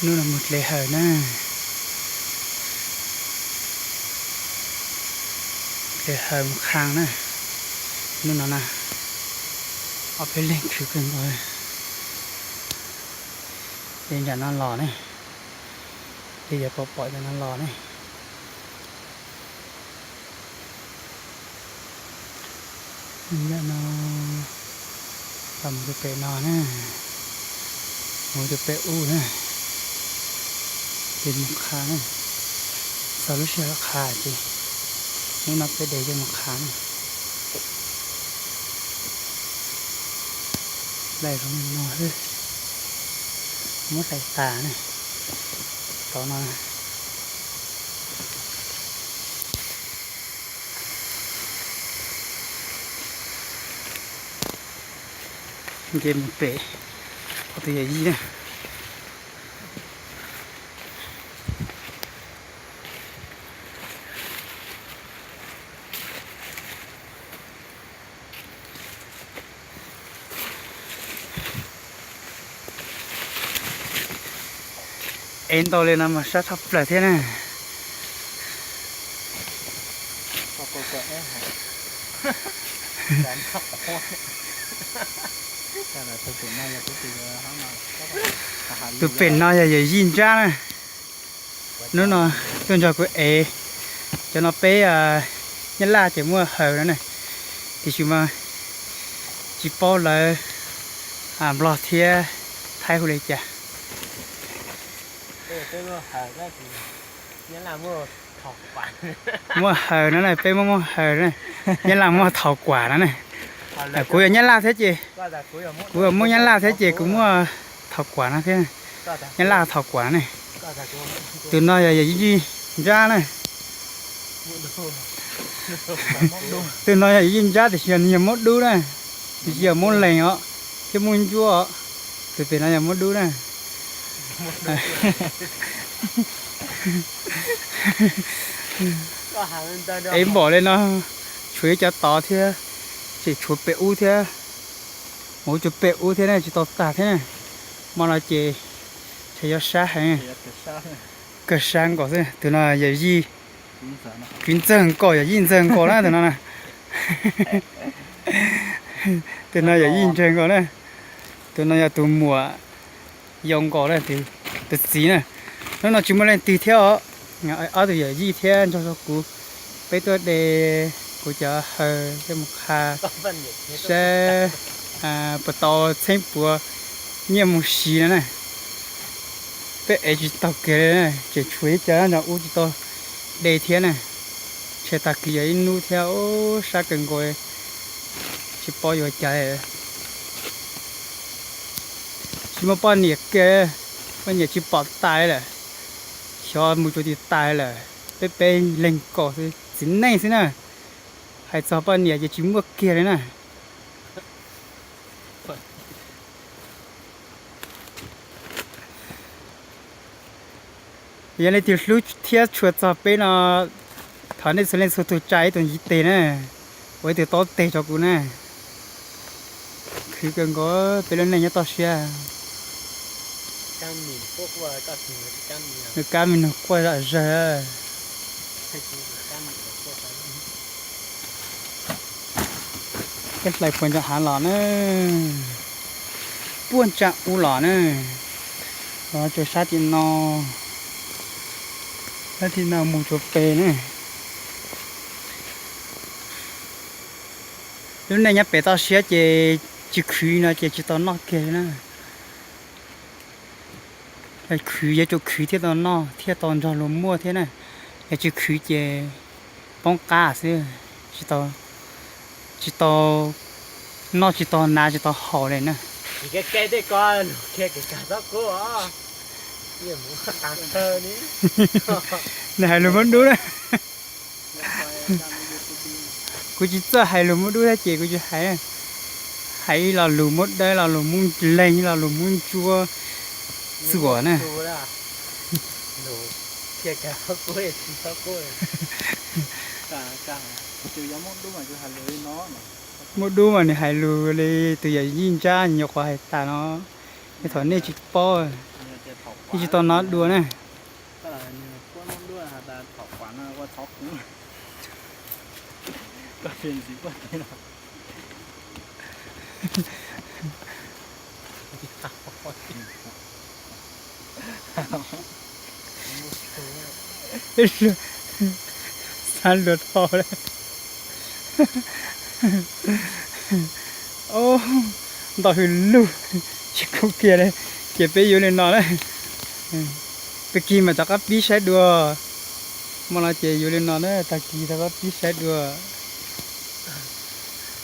Hnub no mus dle hawm na, dle hawm mus qha na. Hnub no na, ob peb leeg khwv kawg nkaus. Ces nram no los ne, ces yuav pom pom cov no los ne. Nram no los mus rau pem no na, mus rau pem ub na, ces mus qha na. Txog lub sij hawm qha ces hnub no peb de coj mus qha na. Hlais zoo li no xwb, muab hlais tas na. Tod no nce mus pem qhov tus yawm yij na. Ev ntau li no mas sab tshaj plaws thiab na. Tus pem no yog yawm yij Nrab na. Hnub no tuaj nrog kuv ev. Cov no peb Nyab Laj ces muaj Haws no na, tiam sis mas tsis paub lawv Nplog thiab Thaib hu li cas. Muaj Haws no na, peb muaj muaj Haws na, Nyab Laj muaj Thaum Kuam no na. Kuv yog Nyab Laj thiab ces, kuv yog muaj Nyab Laj thiab ces kuv muaj Thaum Kuam no thiab, Nyab Laj Thaum Kuam no ne. Tus no yog yawm yij Nrab na. Tus no yog yawm yij Nrab tiam sis yog nws yog Muab Dub na, tiam sis yog Muab Lees os, thiab Muab Ntsuab os. Tus pem no yog Muab Dub na. Ev npaum li no, tshuav ib cov tod thiab, tseem tshuav pem ub thiab, mus tshuav pem ub thiab ne, tsis tau tag thiab na. Hmo no ces tsam yuav sab heev, kawg sab nkaus xwb. Tus no yawm yij, kwv ntxawg nkaus, yawm yij ntxawg nkaus na tus no na. Tus no yawm yij ntxawg nkaus na. Tus no yog tus muam yau nkaus na, tus txiv na. Hnub no tsis muaj leej twg thiab os, ob tug yawm yij thiab nrog rau kuv, peb tuaj de kuv cov Haws coj mus qha saib puas tau txheeb puav nyiaj mus siv no na. Peb ev tsis taug kiag li na, tseem tshuav ib co nrog ub tsis tau de thiab na. Ntshe tag kis yog ib hnub thiab, sab kawg nkaus li, tsis paub yuav cas. Tsis muaj poj niam kiag, poj niam tsis pom tas li lawm, xyov mus tsuav twg tas li lawm. Peb peb leeg nkaus xwb, txiv neej xwb na. Hais txog poj niam ces tsis muaj kiag li na. Yog leej twg hlub thiab tshua txog peb no, thov nej txhua leej txhua tus tsa ib tug ntiv tes na, ua ib tug taub tes rau kuv na. Khwv kawg nkaus peb lub neej nyob toj siab. Nws kab me nug quaj zom zaws. Peb hlais puag ntsa hav los na, puag ntsa ub los na, los rau sab tim no, sab tim no mus rau pem na. Lub neej nyob pem toj siab ces tsis khwv no ces tsis tau noj kiag na. Khwv yuav tsum khwv thiaj tau noj thiaj tau nrog luag muaj thiab na. Yog tsis khwv ces poob qab xwb, tsis tau noj tsis tau hnav tsis tau haus li na. Nws hais lus Muab Dub na. Kuv tsis txawj hais lus Muab Dub thiab ces kuv tsis hais. Hais ib lo lus Muab Dawb, lo lus Muab Leeg, lo lus Muab Ntsuab, Txuam na. Muab Dub mas nws hais lus li tus yawm yij Ntsab nyuam qhuav hais tas no, thaum nej tsis paub. Tsis tau hnov dua ne. Xav luag dhau lawm. Ntau hws lug, tsis kub kiag li. Ces peb yuav li no na. Tag kis mam rov qab pib saib dua. Hmo no ces yuav li no na, tag kis rov qab pib saib dua.